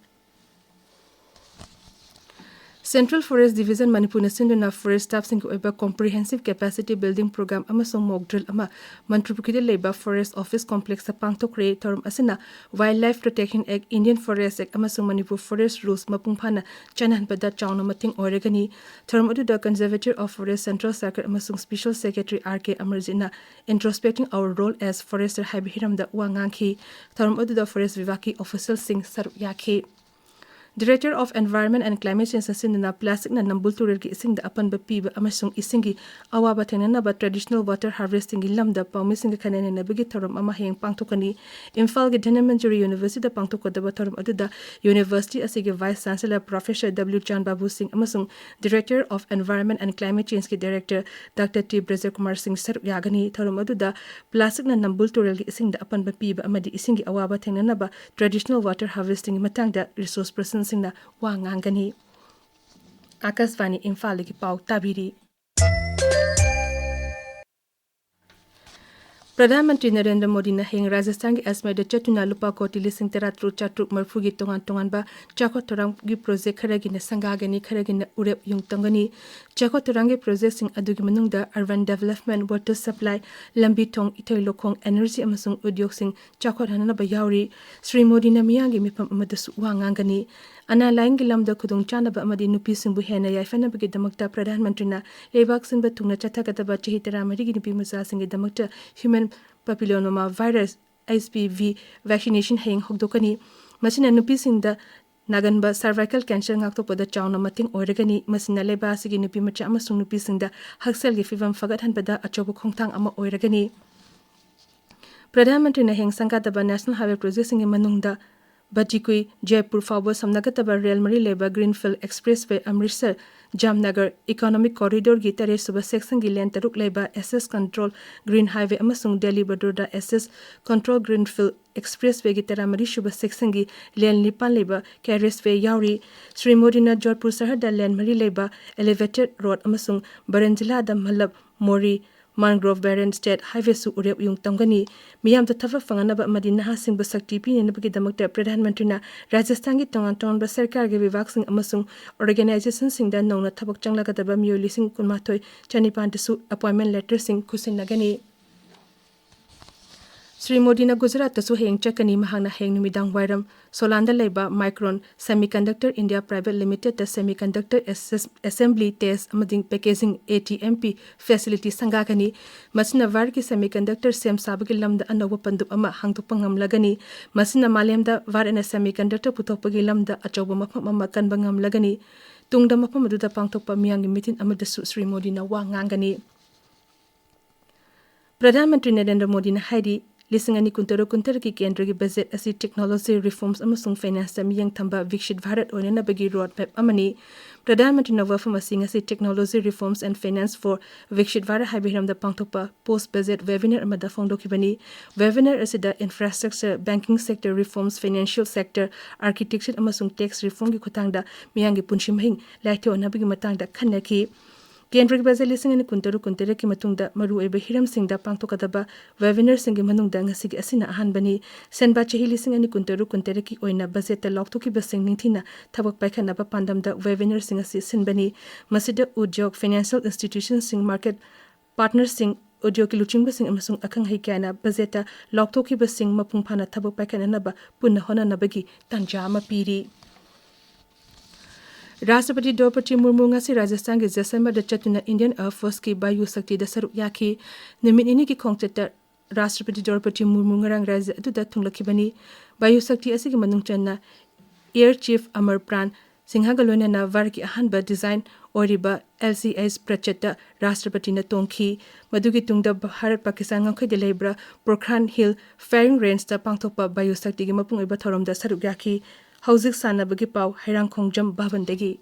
Central Forest Division ꯃꯅꯤꯄꯨꯔꯅ ꯁꯤꯟꯗꯨꯅ forest staff ꯁꯤꯡꯒꯤ ꯑꯣꯏꯕ comprehensive capacity building program ꯑꯃꯁꯨꯡ mock drill ꯑꯃ ꯃꯟꯇ꯭ꯔꯤꯄꯨꯈ꯭ꯔꯤꯗ ꯂꯩꯕ Forest Office Complex ꯇ ꯄꯥꯡꯊꯣꯛꯈ꯭ꯔꯦ꯫ ꯊꯧꯔꯝ ꯑꯁꯤꯅ Wildlife Protection Act, Indian Forest Act ꯑꯃꯁꯨꯡ Manipur Forest Rules ꯃꯄꯨꯡ ꯐꯥꯅ ꯆꯠꯅꯍꯟꯕꯗ ꯆꯥꯎꯅ ꯃꯇꯦꯡ ꯑꯣꯏꯔꯒꯅꯤ꯫ ꯊꯧꯔꯝ ꯑꯗꯨꯗ Conservator of Forest Central Circle ꯑꯃꯁꯨꯡ Special Secretary R K ꯑꯃꯔꯖꯤꯠꯅ Introspecting Our Role as Forester ꯍꯥꯏꯕ ꯍꯤꯔꯝꯗ ꯋꯥ ꯉꯥꯡꯈꯤ꯫ ꯊꯧꯔꯝ ꯑꯗꯨꯗ Forest ꯕꯤꯚꯥꯒꯀꯤ official ꯁꯤꯡ ꯁꯔꯨꯛ ꯌꯥꯈꯤ꯫ Director of Environment and Climate Change ꯅ ꯁꯤꯟꯗꯨꯅ plastic ꯅ ꯅꯝꯕꯨꯜ ꯇꯨꯔꯦꯜꯒꯤ ꯏꯁꯤꯡꯗ ꯑꯄꯟꯕ ꯄꯤꯕ ꯑꯃꯁꯨꯡ ꯏꯁꯤꯡꯒꯤ ꯑꯋꯥꯕ ꯊꯦꯡꯅꯅꯕ traditional water harvesting ꯒꯤ ꯂꯝꯗ ꯄꯥꯎꯃꯤꯁꯤꯡꯒ ꯈꯟꯅ ꯅꯩꯅꯕꯒꯤ ꯊꯧꯔꯝ ꯑꯃ ꯍꯌꯦꯡ ꯄꯥꯡꯊꯣꯛꯀꯅꯤ꯫ ꯏꯝꯐꯥꯜꯒꯤ ꯙꯅꯃꯟꯖꯨꯔꯤ University ꯗ ꯄꯥꯡꯊꯣꯛꯀꯗꯕ ꯊꯧꯔꯝ ꯑꯗꯨꯗ university ꯑꯁꯤꯒꯤ Vice Chancellor Professor W ꯆꯥꯟꯕꯥꯕꯨ ꯁꯤꯡ ꯑꯃꯁꯨꯡ Director of Environment and Climate Change ꯀꯤ Director Doctor T ꯕ꯭ꯔꯖꯀꯨꯃꯥꯔ ꯁꯤꯡ ꯁꯔꯨꯛ ꯌꯥꯒꯅꯤ꯫ ꯊꯧꯔꯝ ꯑꯗꯨꯗ plastic ꯅ ꯅꯝꯕꯨꯜ ꯇꯨꯔꯦꯜꯒꯤ ꯏꯁꯤꯡꯗ ꯑꯄꯟꯕ ꯄꯤꯕ ꯑꯃꯗꯤ ꯏꯁꯤꯡꯒꯤ ꯑꯋꯥꯕ ꯊꯦꯡꯅꯅꯕ traditional water harvesting ꯒꯤ ꯃꯇꯥꯡꯗ resource person ꯁꯤꯡꯅ ꯋꯥ ꯉꯥꯡꯒꯅꯤ꯫ ꯑꯥꯀꯥꯁꯕꯥꯅꯤ ꯏꯝꯐꯥꯜꯗꯒꯤ ꯄꯥꯎ ꯇꯥꯕꯤꯔꯤ꯫ ꯄ꯭ꯔꯙꯥꯟ ꯃꯟꯇ꯭ꯔꯤ ꯅꯔꯦꯟꯗ꯭ꯔ ꯃꯣꯗꯤꯅ ꯍꯌꯦꯡ ꯔꯥꯖꯁꯊꯥꯟꯒꯤ ꯑꯖꯃꯦꯔꯗ ꯆꯠꯇꯨꯅ ꯂꯨꯄꯥ ꯀꯣꯇꯤ ꯂꯤꯁꯤꯡ ꯇꯔꯥ ꯇꯔꯨꯛ ꯆꯥꯇ꯭ꯔꯨꯛ ꯃꯔꯤꯐꯨꯒꯤ ꯇꯣꯉꯥꯟ ꯇꯣꯉꯥꯟꯕ ꯆꯥꯎꯈꯠ ꯊꯧꯔꯥꯡꯒꯤ project ꯈꯔꯒꯤꯅ ꯁꯪꯒꯥꯒꯅꯤ, ꯈꯔꯒꯤꯅ ꯎꯔꯦꯞ ꯌꯨꯡ ꯇꯝꯒꯅꯤ꯫ ꯆꯥꯎꯈꯠ ꯊꯧꯔꯥꯡꯒꯤ project ꯁꯤꯡ ꯑꯗꯨꯒꯤ ꯃꯅꯨꯡꯗ urban development, water supply, ꯂꯝꯕꯤ ꯊꯣꯡ, ꯏꯊꯩ ꯂꯧꯈꯣꯡ, energy ꯑꯃꯁꯨꯡ ꯎꯗ꯭ꯌꯣꯒꯁꯤꯡ ꯆꯥꯎꯈꯠꯍꯟꯅꯕ ꯌꯥꯎꯔꯤ꯫ ꯁ꯭ꯔꯤ ꯃꯣꯗꯤꯅ ꯃꯤꯌꯥꯝꯒꯤ ꯃꯤꯐꯝ ꯑꯃꯗꯁꯨ ꯋꯥ ꯉꯥꯡꯒꯅꯤ꯫ ꯑꯅꯥ ꯂꯥꯏꯌꯦꯡꯒꯤ ꯂꯝꯗ ꯈꯨꯗꯣꯡꯆꯥꯅꯕ ꯑꯃꯗꯤ ꯅꯨꯄꯤꯁꯤꯡꯕꯨ ꯍꯦꯟꯅ ꯌꯥꯏꯐꯅꯕꯒꯤꯗꯃꯛꯇ ꯄ꯭ꯔꯙꯥꯟ ꯃꯟꯇ꯭ꯔꯤꯅ ꯂꯩꯕꯥꯛ ꯁꯤꯟꯕ ꯊꯨꯡꯅ ꯆꯠꯊꯒꯗꯕ ꯆꯍꯤ ꯇꯔꯥꯃꯔꯤꯒꯤ ꯅꯨꯄꯤ ꯃꯆꯥꯁꯤꯡꯒꯤꯗꯃꯛꯇ human papilloma virus, H P V, vaccination ꯍꯌꯦꯡ ꯍꯧꯗꯣꯛꯀꯅꯤ꯫ ꯃꯁꯤꯅ ꯅꯨꯄꯤꯁꯤꯡꯗ ꯅꯥꯒꯟꯕ cervical cancer ꯉꯥꯛꯊꯣꯛꯄꯗ ꯆꯥꯎꯅ ꯃꯇꯦꯡ ꯑꯣꯏꯔꯒꯅꯤ꯫ ꯃꯁꯤꯅ ꯂꯩꯕꯥꯛ ꯑꯁꯤꯒꯤ ꯅꯨꯄꯤ ꯃꯆꯥ ꯑꯃꯁꯨꯡ ꯅꯨꯄꯤꯁꯤꯡꯗ ꯍꯛꯁꯦꯜꯒꯤ ꯐꯤꯕꯝ ꯐꯒꯠꯍꯟꯕꯗ ꯑꯆꯧꯕ ꯈꯣꯡꯊꯥꯡ ꯑꯃ ꯑꯣꯏꯔꯒꯅꯤ꯫ ꯄ꯭ꯔꯙꯥꯟ ꯃꯟꯇ꯭ꯔꯤꯅ ꯍꯌꯦꯡ ꯁꯪꯒꯥꯗꯕ ꯅꯦꯁꯅꯦꯜ ꯍꯥꯏꯋꯦ ꯄ꯭ꯔꯣꯖꯦꯛꯁꯤꯡꯒꯤ ꯃꯅꯨꯡꯗ ꯕꯇꯤꯀꯨꯏ ꯖꯦꯄꯨꯔ ꯐꯥꯎꯕ ꯁꯝꯅꯒꯗꯕ ꯔꯦꯜ ꯃꯔꯤ ꯂꯩꯕ ꯒ꯭ꯔꯤꯟꯐꯤꯜꯗ ꯑꯦꯛꯁꯄ꯭ꯔꯦꯁꯋꯦ ꯑꯃ꯭ꯔꯤꯠꯁꯔ ꯖꯥꯝꯅꯒꯔ ꯏꯀꯣꯅꯣꯃꯤꯛ ꯀꯣꯔꯤꯗꯣꯔꯒꯤ ꯇꯔꯦꯠꯁꯨꯕ ꯁꯦꯛꯁꯟꯒꯤ ꯂꯦꯟ ꯇꯔꯨꯛ ꯂꯩꯕ ꯑꯦꯁꯦꯁ ꯀꯟꯇ꯭ꯔꯣꯜ ꯒ꯭ꯔꯤꯟ ꯍꯥꯏꯋꯦ ꯑꯃꯁꯨꯡ ꯗꯦꯜꯂꯤ ꯕꯗꯣꯗ꯭ꯔꯥ ꯑꯦꯁꯦꯁ ꯀꯟꯇ꯭ꯔꯣꯜ ꯒ꯭ꯔꯤꯟꯐꯤꯜꯗ ꯑꯦꯛꯁꯄ꯭ꯔꯦꯁꯋꯦꯒꯤ ꯇꯔꯥꯃꯔꯤ ꯁꯨꯕ ꯁꯦꯛꯁꯟꯒꯤ ꯂꯦꯟ ꯅꯤꯄꯥꯟ ꯂꯩꯕ ꯀꯦꯔꯤꯌꯔꯁꯋꯦ ꯌꯥꯎꯔꯤ꯫ ꯁ꯭ꯔꯤ ꯃꯣꯗꯤꯅ ꯖꯣꯙꯄꯨꯔ ꯁꯍꯔꯗ ꯂꯦꯟ ꯃꯔꯤ ꯂꯩꯕ ꯑꯦꯂꯤꯚꯦꯇꯦꯗ ꯔꯣꯗ ꯑꯃꯁꯨꯡ ꯕꯔꯦꯟ ꯖꯤꯂꯥꯗ ꯃꯜꯂꯕ ꯃꯣꯔꯤ ꯃꯥꯟꯒ꯭ꯔꯣꯚ ꯕꯦꯔꯦꯟ ꯁ꯭ꯇꯦꯠ ꯍꯥꯏꯋꯦꯁꯨ ꯎꯔꯦꯞ ꯎꯌꯨꯡ ꯇꯝꯒꯅꯤ꯫ ꯃꯤꯌꯥꯝꯗ ꯊꯕꯛ ꯐꯪꯍꯟꯅꯕ ꯑꯃꯗꯤ ꯅꯍꯥꯁꯤꯡꯕꯨ ꯁꯛꯇꯤ ꯄꯤꯅꯅꯕꯒꯤꯗꯃꯛꯇ ꯄ꯭ꯔꯙꯥꯟ ꯃꯟꯇ꯭ꯔꯤꯅ ꯔꯥꯖꯁꯊꯥꯟꯒꯤ ꯇꯣꯉꯥꯟ ꯇꯣꯉꯥꯟꯕ ꯁꯔꯀꯥꯔꯒꯤ ꯕꯤꯚꯥꯒꯁꯤꯡ ꯑꯃꯁꯨꯡ ꯑꯣꯔꯒꯅꯥꯏꯖꯦꯁꯟꯁꯤꯡꯗ ꯅꯧꯅ ꯊꯕꯛ ꯆꯪꯂꯛꯀꯗꯕ ꯃꯤꯑꯣꯏ ꯂꯤꯁꯤꯡ ꯀꯨꯟꯃꯥꯊꯣꯏ ꯆꯅꯤꯄꯥꯟꯗꯁꯨ ꯑꯦꯄꯣꯏꯟꯃꯦꯟ ꯂꯦꯇꯔꯁꯤꯡ ꯈꯨꯠꯁꯤꯟꯅꯒꯅꯤ꯫ ꯁ꯭ꯔꯤ ꯃꯣꯗꯤꯅ ꯒꯨꯖꯔꯥꯠꯇꯁꯨ ꯍꯌꯦꯡ ꯆꯠꯀꯅꯤ꯫ ꯃꯍꯥꯛꯅ ꯍꯌꯦꯡ ꯅꯨꯃꯤꯗꯥꯡ ꯋꯥꯏꯔꯝ ꯁꯣꯂꯥꯟꯗ ꯂꯩꯕ ꯃꯥꯏꯀ꯭ꯔꯣꯟ ꯁꯦꯃꯤꯀꯟꯗꯛꯇꯔ ꯏꯟꯗꯤꯌꯥ ꯄ꯭ꯔꯥꯏꯚꯦꯠ ꯂꯤꯃꯤꯇꯦꯗꯇ ꯁꯦꯃꯤꯀꯟꯗꯛꯇꯔ ꯑꯦꯁꯦꯁ-, ꯑꯦꯁꯦꯝꯕ꯭ꯂꯤ, ꯇꯦꯁ ꯑꯃꯗꯤ packaging, A T M P, facility ꯁꯪꯒꯥꯒꯅꯤ꯫ ꯃꯁꯤꯅ ꯚꯥꯔꯠꯀꯤ ꯁꯦꯃꯤꯀꯟꯗꯛꯇꯔ ꯁꯦꯝ ꯁꯥꯕꯒꯤ ꯂꯝꯗ ꯑꯅꯧꯕ ꯄꯟꯗꯨꯞ ꯑꯃ ꯍꯥꯡꯗꯣꯛꯄ ꯉꯝꯂꯒꯅꯤ꯫ ꯃꯁꯤꯅ ꯃꯥꯂꯦꯝꯗ ꯚꯥꯔꯠꯅ ꯁꯦꯃꯤꯀꯟꯗꯛꯇꯔ ꯄꯨꯊꯣꯛꯄꯒꯤ ꯂꯝꯗ ꯑꯆꯧꯕ ꯃꯐꯝ ꯑꯃ ꯀꯟꯕ ꯉꯝꯂꯒꯅꯤ꯫ ꯇꯨꯡꯗ ꯃꯐꯝ ꯑꯗꯨꯗ ꯄꯥꯡꯊꯣꯛꯄ ꯃꯤꯌꯥꯝꯒꯤ ꯃꯤꯇꯤꯟ ꯑꯃꯗꯁꯨ ꯁ꯭ꯔꯤ ꯃꯣꯗꯤꯅ ꯋꯥ ꯉꯥꯡꯒꯅꯤ꯫ ꯄ꯭ꯔꯙꯥꯟ ꯃꯟꯇ꯭ꯔꯤ ꯅꯔꯦꯟꯗ꯭ꯔ ꯃꯣꯗꯤꯅ ꯍꯥꯏꯔꯤ, ꯂꯤꯁꯤꯡ ꯑꯅꯤ ꯀꯨꯟꯇꯔꯨꯛ ꯀꯨꯟꯇꯔꯦꯠꯀꯤ ꯀꯦꯟꯗ꯭ꯔꯒꯤ ꯕꯖꯦꯠ ꯑꯁꯤ ꯇꯦꯛꯅꯣꯂꯣꯖꯤ ꯔꯤꯐꯣꯔꯝꯁ ꯑꯃꯁꯨꯡ ꯐꯥꯏꯅꯥꯟꯁꯇ ꯃꯤꯠꯌꯦꯡ ꯊꯝꯕ ꯚꯤꯛꯁꯤꯠ ꯚꯥꯔꯠ ꯑꯣꯏꯅꯅꯕꯒꯤ ꯔꯣꯗ ꯃꯦꯞ ꯑꯃꯅꯤ꯫ ꯄ꯭ꯔꯙꯥꯟ ꯃꯟꯇ꯭ꯔꯤꯅ ꯋꯥꯐꯝ ꯑꯁꯤ ꯉꯁꯤ Technology Reforms and Finance for Viksit Bharat ꯍꯥꯏꯕ ꯍꯤꯔꯝꯗ ꯄꯥꯡꯊꯣꯛꯄ ꯄꯣꯁ ꯕꯖꯦꯠ ꯋꯦꯕꯤꯅꯥꯔ ꯑꯃꯗ ꯐꯣꯡꯗꯣꯛꯈꯤꯕꯅꯤ꯫ ꯋꯦꯕꯤꯅꯥꯔ ꯑꯁꯤꯗ infrastructure, banking sector reforms, financial sector, architecture ꯑꯃꯁꯨꯡ ꯇꯦꯛꯁ ꯔꯤꯐꯣꯔꯝꯒꯤ ꯈꯨꯠꯊꯥꯡꯗ ꯃꯤꯌꯥꯝꯒꯤ ꯄꯨꯟꯁꯤ ꯃꯍꯤꯡ ꯂꯥꯏꯊꯣꯛꯅꯕꯒꯤ ꯃꯇꯥꯡꯗ ꯈꯟꯅꯈꯤ꯫ ꯀꯦꯟꯗ꯭ꯔꯒꯤ ꯕꯖꯦꯠ ꯂꯤꯁꯤꯡ ꯑꯅꯤ ꯀꯨꯟꯇꯔꯨꯛ ꯀꯨꯟꯇꯔꯦꯠꯀꯤ ꯃꯇꯨꯡꯗ ꯃꯔꯨꯑꯣꯏꯕ ꯍꯤꯔꯝꯁꯤꯡꯗ ꯄꯥꯡꯊꯣꯛꯀꯗꯕ ꯋꯦꯕꯤꯅꯥꯔꯁꯤꯡꯒꯤ ꯃꯅꯨꯡꯗ ꯉꯁꯤꯒꯤ ꯑꯁꯤꯅ ꯑꯍꯥꯟꯕꯅꯤ꯫ ꯁꯦꯟꯕꯥ ꯆꯍꯤ ꯂꯤꯁꯤꯡ ꯑꯅꯤ ꯀꯨꯟꯇꯔꯨꯛ ꯀꯨꯟꯇꯔꯦꯠꯀꯤ ꯑꯣꯏꯅ ꯕꯖꯦꯠꯇ ꯂꯥꯎꯊꯣꯛꯈꯤꯕꯁꯤꯡ ꯅꯤꯡꯊꯤꯅ ꯊꯕꯛ ꯄꯥꯏꯈꯠꯅꯕ ꯄꯥꯟꯗꯝꯗ ꯋꯦꯕꯤꯅꯥꯔꯁꯤꯡ ꯑꯁꯤ ꯁꯤꯟꯕꯅꯤ꯫ ꯃꯁꯤꯗ ꯎꯗ꯭ꯌꯣꯛ, ꯐꯥꯏꯅꯥꯟꯁꯤꯌꯦꯜ ꯏꯟꯁꯇꯤꯇ꯭ꯌꯨꯁꯟꯁꯤꯡ, ꯃꯥꯔꯀꯦꯠ ꯄꯥꯔꯠꯅꯔꯁꯤꯡ, ꯎꯗ꯭ꯌꯣꯒꯀꯤ ꯂꯨꯆꯤꯡꯕꯁꯤꯡ ꯑꯃꯁꯨꯡ ꯑꯈꯪ ꯑꯍꯩ ꯀꯌꯥꯅ ꯕꯖꯦꯠꯇ ꯂꯥꯎꯊꯣꯛꯈꯤꯕꯁꯤꯡ ꯃꯄꯨꯡ ꯐꯥꯅ ꯊꯕꯛ ꯄꯥꯏꯈꯠꯅꯅꯕ ꯄꯨꯟꯅ ꯍꯣꯠꯅꯅꯕꯒꯤ ꯇꯥꯟꯖꯥ ꯑꯃ ꯄꯤꯔꯤ꯫ ꯔꯥꯁꯇ꯭ꯔꯄꯇꯤ ꯗ꯭ꯔꯧꯄꯗꯤ ꯃꯨꯔꯃꯨ ꯉꯁꯤ ꯔꯥꯖꯁꯊꯥꯟꯒꯤ ꯖꯦꯁꯜꯃꯔꯗ ꯆꯠꯇꯨꯅ ꯏꯟꯗꯤꯌꯟ ꯑꯦꯌꯔ ꯐꯣꯔꯁꯀꯤ ꯕꯥꯌꯨ ꯁꯛꯇꯤꯗ ꯁꯔꯨꯛ ꯌꯥꯈꯤ꯫ ꯅꯨꯃꯤꯠ ꯅꯤꯅꯤꯒꯤ ꯈꯣꯡꯆꯠꯇ ꯔꯥꯁꯇ꯭ꯔꯄꯇꯤ ꯗ꯭ꯔꯧꯄꯗꯤ ꯃꯨꯔꯃꯨ ꯉꯔꯥꯡ ꯔꯥꯖ꯭ꯌ ꯑꯗꯨꯗ ꯊꯨꯡꯂꯛꯈꯤꯕꯅꯤ꯫ ꯕꯥꯌꯨ ꯁꯛꯇꯤ ꯑꯁꯤꯒꯤ ꯃꯅꯨꯡ ꯆꯟꯅ ꯑꯦꯌꯔ ꯆꯤꯐ ꯑꯃꯔ ꯄ꯭ꯔꯥꯟ, ꯁꯤꯡꯍꯒ ꯂꯣꯏꯅꯅ ꯚꯥꯔꯠꯀꯤ ꯑꯍꯥꯟꯕ ꯗꯤꯖꯥꯏꯟ ꯑꯣꯏꯔꯤꯕ ꯑꯦꯜ ꯁꯤ ꯑꯦꯁ ꯄ꯭ꯔꯆꯦꯠꯇ ꯔꯥꯁꯇ꯭ꯔꯄꯇꯤꯅ ꯇꯣꯡꯈꯤ꯫ ꯃꯗꯨꯒꯤ ꯇꯨꯡꯗ ꯚꯥꯔꯠ ꯄꯥꯀꯤꯁꯇꯥꯟ ꯉꯝꯈꯩꯗ ꯂꯩꯕ꯭ꯔꯥ ꯄꯣꯈ꯭ꯔꯥꯟ ꯍꯤꯜ ꯐꯥꯌꯔꯤꯡ ꯔꯦꯟꯖꯇ ꯄꯥꯡꯊꯣꯛꯄ ꯕꯥꯌꯨ ꯁꯛꯇꯤꯒꯤ ꯃꯄꯨꯡ ꯑꯣꯏꯕ ꯊꯧꯔꯝꯗ ꯁꯔꯨꯛ ꯌꯥꯈꯤ꯫ ꯍꯧꯖꯤꯛ ꯁꯥꯟꯅꯕꯒꯤ ꯄꯥꯎ ꯍꯩꯔꯥꯡꯈꯣꯡꯖꯝ ꯚꯕꯟꯗꯒꯤ꯫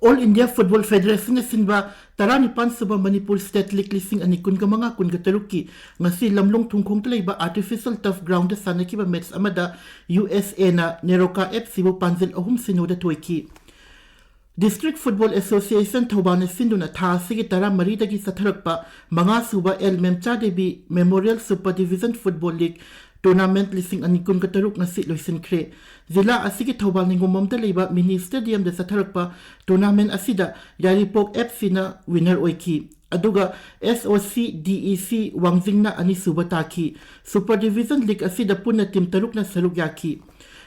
All India Football Federation ꯅ ꯁꯤꯟꯕ ꯇꯔꯥꯅꯤꯄꯥꯟ ꯁꯨꯕ ꯃꯅꯤꯄꯨꯔ State League ꯂꯤꯁꯤꯡ ꯑꯅꯤ ꯀꯨꯟꯒ ꯃꯉꯥ ꯀꯨꯟꯒ ꯇꯔꯨꯛꯀꯤ ꯉꯁꯤ ꯂꯝꯂꯣꯡ ꯊꯨꯡꯈꯣꯡꯗ ꯂꯩꯕ Artificial Turf Ground ꯗ ꯁꯥꯟꯅꯈꯤꯕ ꯃꯦꯠꯆ ꯑꯃꯗ ꯌꯨ ꯑꯦꯁ ꯑꯦꯅ ꯅꯦꯔꯣꯀꯥ ꯑꯦꯐ ꯁꯤꯕꯨ ꯄꯥꯟꯖꯜ ꯑꯍꯨꯝ ꯁꯤꯅꯣꯗ ꯊꯣꯏꯈꯤ꯫ District Football Association ꯊꯧꯕꯥꯜꯅ ꯁꯤꯟꯗꯨꯅ ꯊꯥ ꯑꯁꯤꯒꯤ ꯇꯔꯥꯃꯔꯤꯗꯒꯤ ꯆꯠꯊꯔꯛꯄ ꯃꯉꯥ ꯁꯨꯕ L Memcha Debi Memorial Super Division Football League Tournament ꯂꯤꯁꯤꯡ ꯑꯅꯤ ꯀꯨꯟꯒ ꯇꯔꯨꯛ ꯉꯁꯤ ꯂꯣꯏꯁꯤꯟꯈ꯭ꯔꯦ꯫ ꯖꯤꯂꯥ ꯑꯁꯤꯒꯤ ꯊꯧꯕꯥꯜ ꯅꯤꯉꯣꯝꯕꯝꯗ ꯂꯩꯕ ꯃꯤꯅꯤ ꯁ꯭ꯇꯦꯗꯤꯌꯝꯗ ꯆꯠꯊꯔꯛꯄ tournament ꯑꯁꯤꯗ ꯌꯥꯏꯔꯤꯄꯣꯛ ꯑꯦꯐ ꯁꯤꯅ winner ꯑꯣꯏꯈꯤ꯫ ꯑꯗꯨꯒ ꯑꯦꯁ ꯑꯣ ꯁꯤ ꯗꯤ ꯏ ꯁꯤ ꯋꯥꯡꯖꯤꯡꯅ ꯑꯅꯤꯁꯨꯕ ꯇꯥꯈꯤ꯫ Super Division League ꯑꯁꯤꯗ ꯄꯨꯟꯅ ꯇꯤꯝ ꯇꯔꯨꯛꯅ ꯁꯔꯨꯛ ꯌꯥꯈꯤ꯫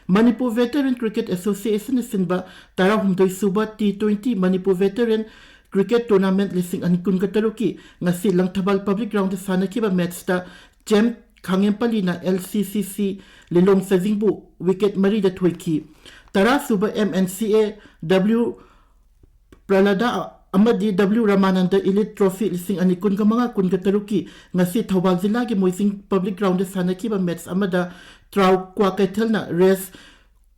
ꯃꯅꯤꯄꯨꯔ Veteran Cricket Association ꯅ ꯁꯤꯟꯕ ꯇꯔꯥꯍꯨꯝꯗꯣꯏ ꯁꯨꯕ T twenty Manipur Veteran Cricket Tournament ꯂꯤꯁꯤꯡ ꯑꯅꯤ ꯀꯨꯟꯒ ꯇꯔꯨꯛꯀꯤ ꯉꯁꯤ ꯂꯪꯊꯕꯥꯜ Public Ground ꯗ ꯁꯥꯟꯅꯈꯤꯕ ꯃꯦꯠꯆꯇ ꯆꯦꯝ ꯈꯥꯉꯦꯝꯄꯜꯂꯤꯅ ꯑꯦꯜ ꯁꯤ ꯁꯤ ꯁꯤ ꯂꯤꯂꯣꯡ ꯆꯖꯤꯡꯕꯨ wicket ꯃꯔꯤꯗ ꯊꯣꯏꯈꯤ꯫ ꯇꯔꯥ ꯁꯨꯕ ꯑꯦꯝ ꯑꯦꯟ ꯁꯤ ꯑꯦ ꯗꯕ꯭ꯂꯤꯎ ꯄ꯭ꯔꯂꯗꯥ ꯑꯃꯗꯤ ꯗꯕ꯭ꯂꯤꯎ ꯔꯃꯥꯅꯟꯗ Elite Trophy ꯂꯤꯁꯤꯡ ꯑꯅꯤ ꯀꯨꯟꯒ ꯃꯉꯥ ꯀꯨꯟꯒ ꯇꯔꯨꯛꯀꯤ ꯉꯁꯤ ꯊꯧꯕꯥꯜ ꯖꯤꯂꯥꯒꯤ ꯃꯣꯏꯖꯤꯡ Public Ground ꯗ ꯁꯥꯟꯅꯈꯤꯕ ꯃꯦꯠꯆ ꯑꯃꯗ ꯇ꯭ꯔꯥꯎ ꯀ꯭ꯋꯥꯀꯩꯊꯦꯜꯅ ꯔꯦꯁ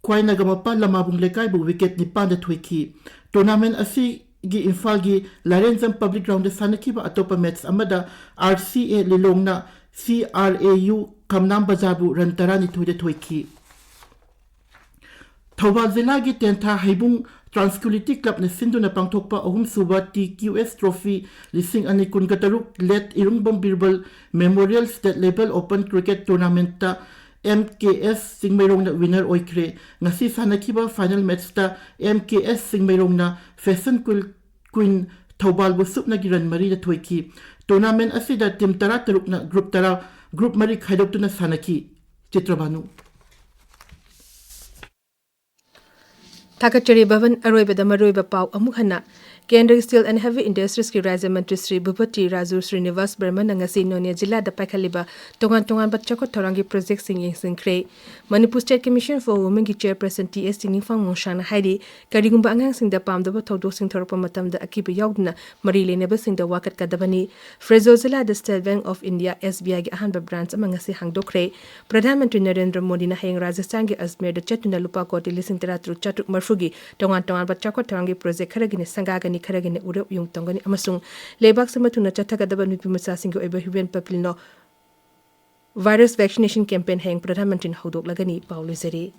ꯈ꯭ꯋꯥꯏꯅꯒꯃꯄꯥ ꯂꯃꯥꯕꯨꯡ ꯂꯩꯀꯥꯏꯕꯨ wicket ꯅꯤꯄꯥꯟꯗ ꯊꯣꯏꯈꯤ꯫ Tournament ꯑꯁꯤꯒꯤ ꯏꯝꯐꯥꯜꯒꯤ ꯂꯥꯏꯔꯦꯟꯖꯝ Public Ground ꯗ ꯁꯥꯟꯅꯈꯤꯕ ꯑꯇꯣꯞꯄ ꯃꯦꯠꯆ ꯑꯃꯗ ꯑꯥꯔ ꯁꯤ ꯑꯦ ꯂꯤꯂꯣꯡꯅ ꯁꯤ ꯑꯥꯔ ꯑꯦ ꯌꯨ ꯈꯝꯅꯥꯝ ꯕꯖꯥꯔꯕꯨ run ꯇꯔꯥꯅꯤꯊꯣꯏꯗ ꯊꯣꯏꯈꯤ꯫ ꯊꯧꯕꯥꯜ ꯖꯤꯂꯥꯒꯤ ꯇꯦꯟꯊꯥ ꯍꯩꯕꯨꯡ Tranquility Club ꯅ ꯁꯤꯟꯗꯨꯅ ꯄꯥꯡꯊꯣꯛꯄ ꯑꯍꯨꯝꯁꯨꯕ ꯇꯤ ꯀ꯭ꯌꯨ ꯑꯦꯁ Trophy ꯂꯤꯁꯤꯡ ꯑꯅꯤ ꯀꯨꯟꯒ ꯇꯔꯨꯛ Late ꯏꯔꯨꯡꯕꯝ ꯕꯤꯔꯕꯜ Memorial State Level Open Cricket Tournament ꯇ ꯑꯦꯝ ꯀꯦ ꯑꯦꯁ ꯆꯤꯡꯃꯩꯔꯣꯡꯅ winner ꯑꯣꯏꯈ꯭ꯔꯦ꯫ ꯉꯁꯤ ꯁꯥꯟꯅꯈꯤꯕ final match ꯇ ꯑꯦꯝ ꯀꯦ ꯑꯦꯁ ꯆꯤꯡꯃꯩꯔꯣꯡꯅ Fashion Queen, Queen ꯊꯧꯕꯥꯜꯕꯨ ꯁꯨꯞꯅꯒꯤ run ꯃꯔꯤꯗ ꯊꯣꯏꯈꯤ꯫ Tournament ꯑꯁꯤꯗ ꯇꯤꯝ ꯇꯔꯥꯇꯔꯨꯛꯅ group ꯇꯔꯥ, group ꯃꯔꯤ ꯈꯥꯏꯗꯣꯛꯇꯨꯅ ꯁꯥꯟꯅꯈꯤ꯫ ꯆꯤꯇ꯭ꯔꯕꯥꯅꯨ꯫ ꯊꯥꯒꯠꯆꯔꯤ ꯚꯕꯟ꯫ ꯑꯔꯣꯏꯕꯗ ꯃꯔꯨꯑꯣꯏꯕ ꯄꯥꯎ ꯑꯃꯨꯛ ꯍꯟꯅ꯫ ꯀꯦꯟꯗ꯭ꯔꯒꯤ Steel and Heavy Industries ꯀꯤ ꯔꯥꯖ꯭ꯌ ꯃꯟꯇ꯭ꯔꯤ ꯁ꯭ꯔꯤ ꯚꯨꯄꯇꯤ ꯔꯥꯖꯨ ꯁ꯭ꯔꯤꯅꯤꯕꯥꯁ ꯕꯔꯃꯟꯅ ꯉꯁꯤ ꯅꯣꯅꯦ ꯖꯤꯂꯥꯗ ꯄꯥꯏꯈꯠꯂꯤꯕ ꯇꯣꯉꯥꯟ ꯇꯣꯉꯥꯟꯕ ꯆꯥꯎꯈꯠ ꯊꯧꯔꯥꯡꯒꯤ ꯄ꯭ꯔꯣꯖꯦꯛꯁꯤꯡ ꯌꯦꯡꯁꯤꯟꯈ꯭ꯔꯦ꯫ Manipur State Commission for Women ꯒꯤ chairperson ꯇꯤ ꯑꯦꯁ ꯇꯤꯅꯤꯡꯐꯥꯡ ꯃꯣꯡꯁꯥꯅ ꯍꯥꯏꯔꯤ, ꯀꯔꯤꯒꯨꯝꯕ ꯑꯉꯥꯡꯁꯤꯡꯗ ꯄꯥꯝꯗꯕ ꯊꯧꯗꯣꯛꯁꯤꯡ ꯊꯣꯔꯛꯄ ꯃꯇꯝꯗ ꯑꯀꯤꯕ ꯌꯥꯎꯗꯅ ꯃꯔꯤ ꯂꯩꯅꯕꯁꯤꯡꯗ ꯋꯥꯀꯠꯀꯗꯕꯅꯤ꯫ ꯐ꯭ꯔꯦꯖꯣꯜ ꯖꯤꯂꯥꯗ State Bank of India, S B I ꯒꯤ ꯑꯍꯥꯟꯕ branch ꯑꯃ ꯉꯁꯤ ꯍꯥꯡꯗꯣꯛꯈ꯭ꯔꯦ꯫ ꯄ꯭ꯔꯙꯥꯟ ꯃꯟꯇ꯭ꯔꯤ ꯅꯔꯦꯟꯗ꯭ꯔ ꯃꯣꯗꯤꯅ ꯍꯌꯦꯡ ꯔꯥꯖꯁꯊꯥꯟꯒꯤ ꯑꯖꯃꯦꯔꯗ ꯆꯠꯇꯨꯅ ꯂꯨꯄꯥ ꯀꯣꯇꯤ ꯂꯤꯁꯤꯡ ꯇꯔꯥ ꯇꯔꯨꯛ ꯆꯥꯇ꯭ꯔꯨꯛ ꯃꯔꯤꯐꯨꯒꯤ ꯇꯣꯉꯥꯟ ꯇꯣꯉꯥꯟꯕ ꯆꯥꯎꯈꯠ ꯊꯧꯔꯥꯡꯒꯤ ꯄ꯭ꯔꯣꯖꯦꯛ ꯈꯔꯒꯤꯅ ꯁꯪꯒꯥꯒꯅꯤ, ꯈꯔꯒꯤꯅ ꯎꯔꯦꯞ ꯌꯨꯡ ꯇꯝꯒꯅꯤ ꯑꯃꯁꯨꯡ ꯂꯩꯕꯥꯛ ꯁꯤꯟꯕ ꯊꯨꯡꯅ ꯆꯠꯊꯒꯗꯕ ꯅꯨꯄꯤ ꯃꯆꯥꯁꯤꯡꯒꯤ ꯑꯣꯏꯕ human papilloma virus vaccination campaign ꯍꯌꯦꯡ ꯄ꯭ꯔꯙꯥꯟ ꯃꯟꯇ꯭ꯔꯤꯅ ꯍꯧꯗꯣꯛꯂꯒꯅꯤ꯫ ꯄꯥꯎ ꯂꯣꯏꯖꯔꯦ꯫